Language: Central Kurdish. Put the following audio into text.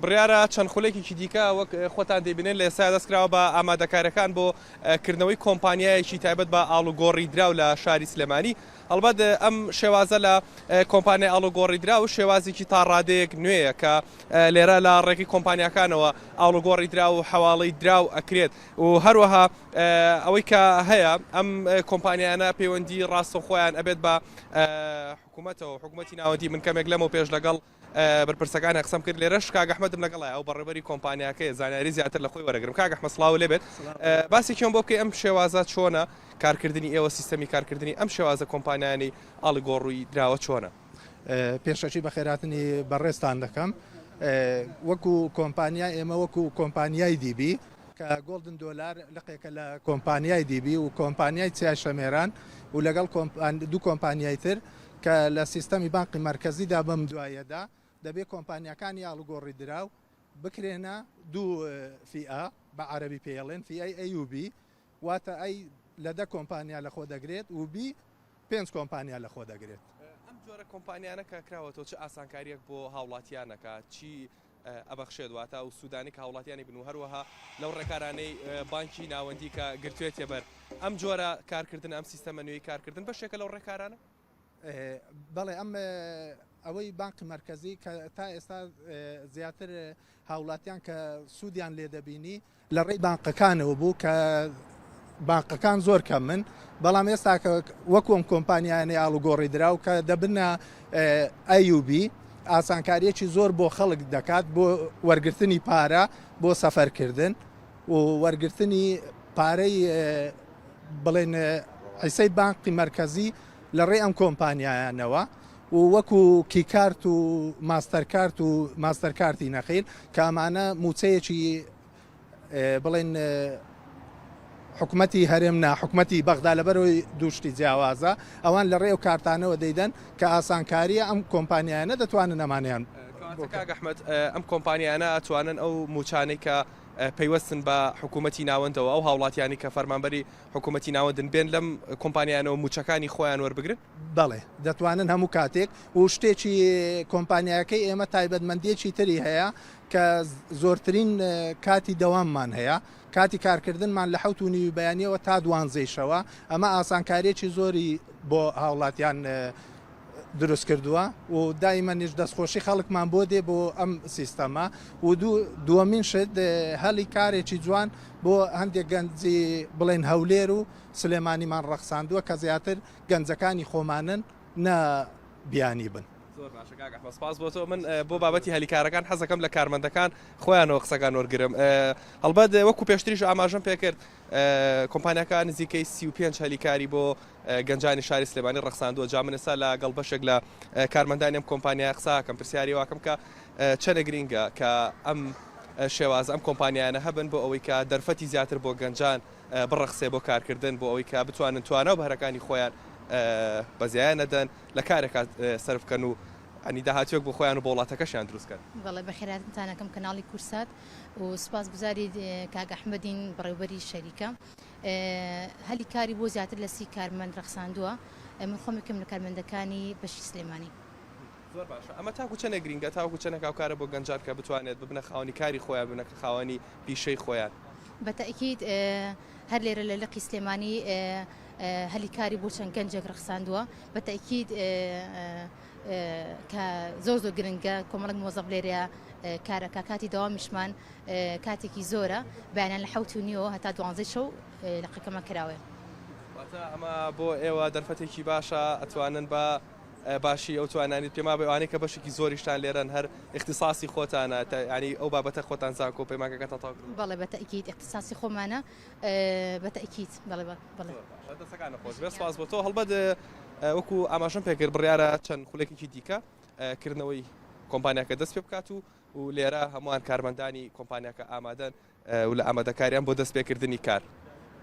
بڕیارە چەند خولێکێکی دیکە وەک خۆتان دەیبینن لە ئێستا دەستکراوە بە ئامادەکاریەکان بۆ کردنەوەی کۆمپانیایەکی تایبەت بە ئاڵوگۆڕی دراو لە شاری سلێمانی. هەڵبەت ئەم شێوازە لە کۆمپانیای ئاڵوگۆڕی دراو شێوازێکی تا ڕادەیەک نوێیە کە لێرە لە ڕێگەی کۆمپانیاکانەوە ئاڵوگۆڕی دراو و حەواڵەی دراو ئەکرێت و هەروەها ئەوەی کە هەیە ئەم کۆمپانیانە پەیوەندی ڕاستەوخۆیان ئەبێت بە حکوومەتەوە حکوومەتی ناوەندی من کەمێک لەمەو پێش لەگەڵ بەرپرسەکانە قسەم کرد لێرەش کاک ئەحمەدم لەگەڵایە ئەو بەڕێوبەری کۆمپانیاکەیە زانیاری زیاتر لە خۆی وەرەگرم کاک ئەحمەد سڵاو لێ بێت باسێکیان بۆ بکەی ئەم شێوازە چۆنە کارکردنی ئێوە سیستەمی کارکردنی ئەم شێوازە کۆمپانیانی ئاڵوگۆڕی دراوە چۆنە؟ پێشەکی بەخێرهاتنی بەڕێزتان دەکەم وەکو کۆمپانیا ئێمە وەکو کۆمپانیای دیبی کە گۆڵدن دۆلار لقێکە لە کۆمپانیای دیبی و کۆمپانیای چیای شەمێران و لەگەڵ دوو کۆمپانیای تر کە لە سیستەمی بانقی مەرکەزیدا بەم دواییەدا دەبێ کۆمپانیاکانی ئاڵوگۆڕی دراو بکرێنە دوو فیئە بە عەرەبی پێی ئەڵێن فیئەی ئەی و بی واتە ئەی لە دە کۆمپانیا لەخۆ دەگرێت و بی پێنج کۆمپانیا لەخۆ دەگرێت. ئەم جۆرە کۆمپانیانە کە کراوەتەوە چ ئاسانکارییەک بۆ هاوڵاتیان ئەکات؟ چی ئەبەخشێت واتە ئەو سوودانەی کە هاوڵاتیانی بن و هەروەها لەو ڕێکارانەی بانکی ناوەندی کە گرتوێتیە بەر ئەم جۆرە کارکردن ئەم سیستەمە نوێی کارکردن بەشێکە لەو ڕێکارانە؟ بەڵێ ئەم ئەوەی بانقی مەرکەزی کە تا ئێستا زیاتر هاوڵاتیان کە سوودیان لێ دەبینی لە ڕێی بانقەکانەوە بوو کە بانقەکان زۆر کەمن بەڵام ئێستا کە وەکو ئەم کۆمپانیانەی ئاڵوگۆڕی دراو کە دەبنە ئەیوبی ئاسانکاریەکی زۆر بۆ خەڵک دەکات بۆ وەرگرتنی پارە بۆ سەفەرکردن و وەرگرتنی پارەی بڵێن حیسەی بانقی مەرکەزی لە ڕێی ئەم کۆمپانیایانەوە و وەکو کیکارت و ماستەرکارت و ماستەرکارتی نەخیل کە ئەمانە مووچەیەکی بڵێن حکومەتی هەرێم نا حکومەتی بەغدا لەبەرەوەی دووشتی جیاوازە ئەوان لە ڕێ و کارتانەوە دەیدەن کە ئاسانکاریە ئەم کۆمپانیایانە دەتوانن ئەمانیان کاک ئەحمەد ئەم کۆمپانیانە ئەتوانن ئەو موچانەی کە پەیوەستن بە حکوومەتی ناوەندەوە ئەو هاوڵاتیانی کە فەرمانبەری حکوومەتی ناوەندن بێن لەم کۆمپانیانەوە موچەکانی خۆیان وەربگرن؟ بەڵێ دەتوانن هەموو کاتێک و شتێکی کۆمپانیاکەی ئێمە تایبەتمەندیەکی تری هەیە کە زۆرترین کاتی دەواممان هەیە کاتی کارکردنمان لە حەوت و نیوی بەیانیەوە تا دوانزەی شەوە ئەمە ئاسانکاریەکی زۆری بۆ هاوڵاتیان دروست کردووە و دایمەنیش دەستخۆشی خەڵکمان بۆ دێ بۆ ئەم سیستەمە و دووەمین شت هەلی کارێکی جوان بۆ هەندێک گەنجی بڵێن هەولێر و سلێمانیمان ڕەخساندووە کە زیاتر گەنجەکانی خۆمانن نە بیانی بن. زۆر باشە کاک ئەحمەد سپاس بۆ تۆ من بۆ بابەتی هەلیکارەکان حەزەکەم لە کارمەندەکان خۆیانەوە قسەکان وەرگرم هەڵبەت وەکو پێشتریش ئاماژەم پێکرد کۆمپانیاکە نزیکەی 35 هەلیکاری بۆ گەنجانی شاری سلێمانی ڕەخساندووە جا من ئێستا لەگەڵ بەشێک لە کارمەندانی ئەم کۆمپانیایە قسە ئەکەم پرسیاری واکەم کە چەنە گرینگە کە ئەم شێوازە ئەم کۆمپانیایانە هەبن بۆ ئەوەی کە دەرفەتی زیاتر بۆ گەنجان بڕەخسێ بۆ کارکردن بۆ ئەوەی کە بتوانن توانا و بەهرەکانی خۆیان بە زیایە نەدەن لە کارێکا سەرف بکەن و ینی داهاتوێک بۆ خۆیان و بۆ وڵاتەکەشیان دروست کەن. بەڵێ بەخێرهاتنتان ئەکەم کەناڵی کورسات و سوپاسگوزاری کاک ئەحمەدین بەڕێوبەری شەریکە هەلی کاری بۆ زیاتر لە 30 کارمەند ڕەخساندووە من خۆم یەکێم لە کارمەندەکانی بەشی سلێمانی. زۆر باشە ئەمە تاکو چەندێک گرینگە تاوەکو چەندێک هاوکارە بۆ گەنجان کە بتوانێت ببنە خاوەنی کاری خۆیان ببنە خاوەنی پیشەی خۆیان؟ بە تەئکید هەر لێرە لە لقی سلێمانی هەلی کاری بۆ چەند گەنجێک ڕەخساندووە بە تەئکید کە زۆر زۆر گرنگە کۆمەڵک مۆزەف لێرەیە کارەکە کاتی دەوامیشمان کاتێکی زۆرە بەیانیان لە حەوت و نیوەوە هەتا دوانزەی شەو لقەکەمان کراوەیە. واتە ئەمە بۆ ئێوە دەرفەتێکی باشە ئەتوانن بە باشی ئەو توانانیت پێما بێ ئەوانەی کە بەشێکی زۆریشتان لێرەن هەر ئیختیساسی خۆتانە تا یانی ئەو بابەتە خۆتان زانکۆ پەیمانگەکەتان تەواو کردووە؟ بەڵێ بە تەئکید ئیختیساسی خۆمانە بە تەئکید بەڵێ بەڵێ. زۆر باشە دەستەکانت خۆش بێت سپاس بۆ تۆ هەڵبەت وەکو ئاماژەم پێکرد بڕیارە چەند خولێکێکی دیکە کردنەوەی کۆمپانیاکە دەست پێ بکات و و لێرە هەمووان کارمەندانی کۆمپانیاکە ئامادەن و لە ئامادەکاریان بۆ دەست پێکردنی کار.